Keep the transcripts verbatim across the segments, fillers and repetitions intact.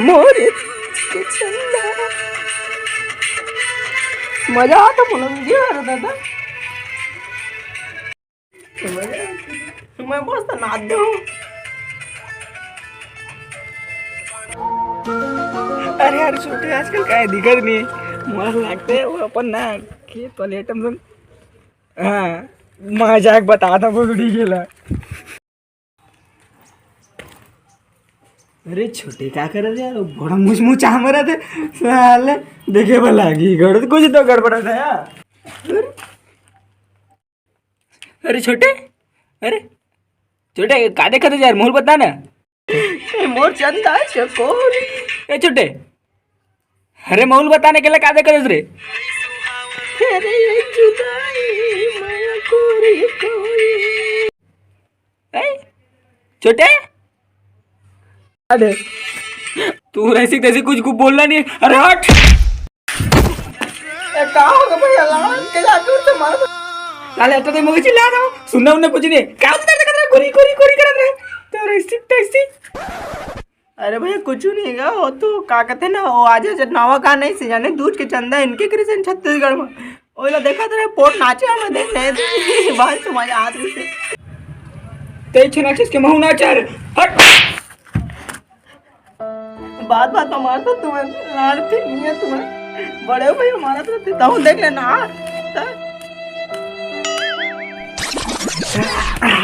मोर चंदा। मजा आता बोला मुझे यार दादा। मैं मस्त नाच दूं। अरे यार, छोटे आजकल काय दिखत नहीं, मस्त लगते हैं वो अपन ना, खेत वाले आइटम सुन। हाँ, मैं जाके बता था वो वीडियो गेला। अरे छोटे, का कर रहे यार? बड़ा मुछ मुछ आ रहा था साले, देखे वाला की गड़, कुछ तो गड़बड़ था यार। अरे छोटे, अरे छोटे, का देखत है यार? मुंह बता ना। ए, मोर चंदा चकोरी। ए छोटे, अरे मुंह बता ना, केला का देखत रे? अरे ये जुदाई माया कोरी कोरी। ए, छोटे, अरे तू ऐसी तैसी कुछ, कुछ बोलना नहीं। अरे हट। ए, का हो गया भैया? लाड़ के जा, दूर से मार। साले, तो मुझे चिल्ला रहा हूँ, सुनना उनने कुछ नहीं। क्या होता है, गुरी गुरी गुरी करत रहे। तो ऐसी तैसी। अरे भैया, कुछ नहीं गा, वो तो का कहते ना, वो आज जब नवा का नहीं से जाने, दूज के चंदा इनके कृष्ण छत्तीसगढ़ में। ओला देखा तेरे पोट नाचे, हमें देख नहीं दे। बाहर से मजा आती से। तेज नाचिस के महू नाचा रे। हट। बात बात में मारता तुम्हें, लाड़ थी नहीं है तुम्हें। बड़े भाई हमारा तो देता हूँ, देख लेना।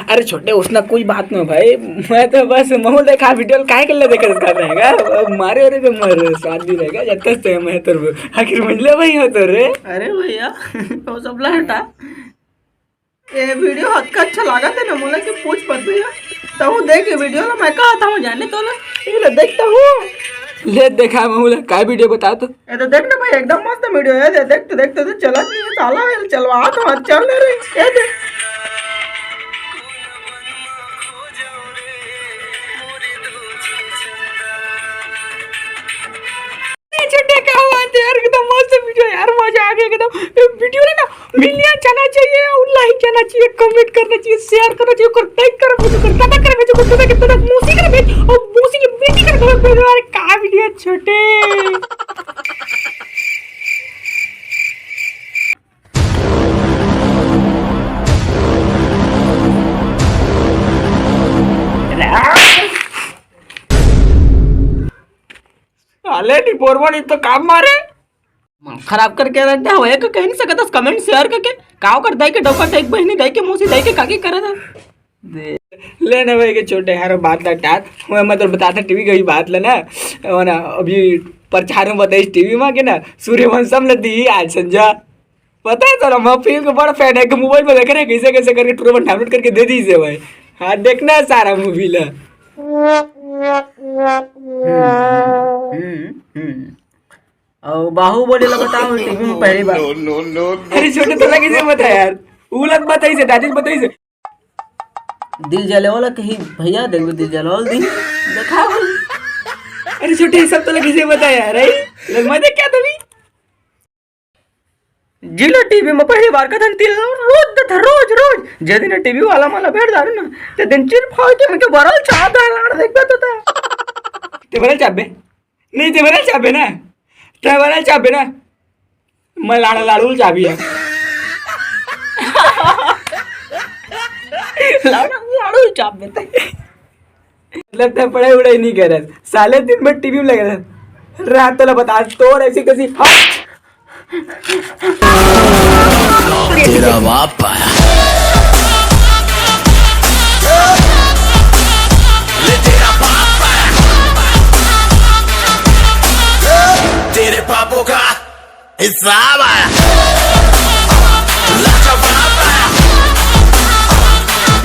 अरे छोटे, उसना कोई बात नहीं भाई, मैं तो बस महू देखा वीडियो काहे के लिए देखे कर रहेगा। अब मारे अरे तो मर स्वाद भी रहेगा, जब तक से मैं तो आखिर मंझले भाई हो तो रे। अरे भैया, वो सब हटा। ए वीडियो हद का अच्छा लागत है ना, मोला के पूछ मत भैया। तहूँ देख ये वीडियो ला, मैं कहा था हूँ जाने तो ला। ये ले देखता हूँ। ले देखा महू ला, काय वीडियो बता तो। ये तो देख ना भाई, एकदम मस्त वीडियो है। दे-, देखते देखते तो चला नहीं है साला, ये चलवा तो मत चल रे। ये देख। ए, छोटे, क्या बात है यार, एकदम मस्त वीडियो यार, मजा आ गया एकदम। ये वीडियो ना, ना मिलियन जाना चाहिए और लाइक जाना चाहिए, कमेंट करना चाहिए, शेयर करना चाहिए, और लाइक कर मुझे कर, दादा कर मुझे कर, दादा के दादा मौसी कर भेज, और मौसी की बेटी कर भेज। अरे का वीडियो छोटे। साले डिपोरवा नहीं तो काम मारे। खराब करके रहते हो, एक कह नहीं सकता, कमेंट शेयर करके। काव कर दाई के डौका, दाई के बहनी, दाई के मौसी, दाई के काकी करे था। दे, ले ना भाई के छोटे यार, बात ना टार। मैं, मैं तो बताता टीवी की बात लेना। और ना, अभी प्रचार में बताइस टीवी में के ना, सूर्यवंशम ले दी आज संजा। पता है तोला, मैं फिल्म के बड़ फैन है, कि मोबाइल में देख रहे कैसे कैसे करके टूरमन डाउनलोड करके दे दी से भाई। हाँ, देखना है सारा मूवी ला। हम्म, हम्म, हम्म। और बाहुबली ला बताओ, टीवी में पहली बार। अरे छोटे, तोला कैसे पता यार? उ लग बताई से, दादी बताई से। दिल जले वाला कहीं भैया, देख लो, दिल जले वाला दिल देखा। अरे छोटे, ये सब तोला कैसे पता यार? आई लग मत क्या तभी। जिला टीवी में पहली बार कथन तिल रोज देता, रोज, रोज। जे दिन टीवी वाला मला भेंट दारू ना, ते दिन चिल फाड़ के मुझे बरल चाह दा, लाड़ देख तो था। ते बरल चाबे? नहीं, ते बरल चाबे ना। ते बरल चाबे ना। मैं लाड़ा लाड़ू चाबी है। लाड़ा लाड़ू चाबे ते। लगता है पढ़ाई वढ़ाई नहीं कर रहा। साले दिन भर टीवी में लगे रहे। रात तोला बता, तोर ऐसी कैसी। तेरा बाप आया। ले तेरा बाप आया। तेरे पापों का हिसाब आया।